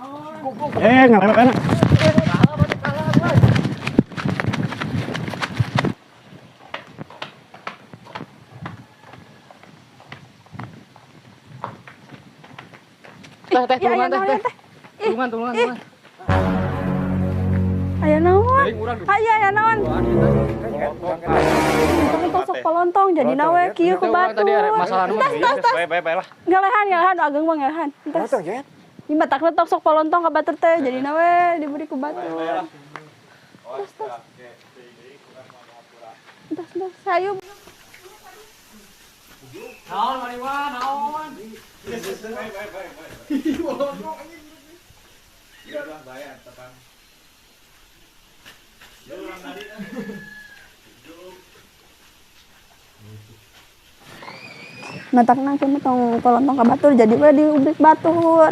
Ngalewat enak. Teh, teh, Ya, tulungan aya teh, naon teh. teh? Tulungan, tulungan, tulungan. Aya naon? Aya aya naon? Tong sok palontong jadi nawe kieu ku Teh, urang batur. tadi ada masalah nu. Entas tas tas. Bae bae bae lah. Ngalehan ngalehan ageng mah ngalehan. Entas. Ini matakna tong sok palontong ka batur teh jadi nawe diberi ku batur. Tas tas. Entas entas hayu. Naon Mariwa, naon? Matakna kieu mah tong palontong ka batur jadi we diubrik batur.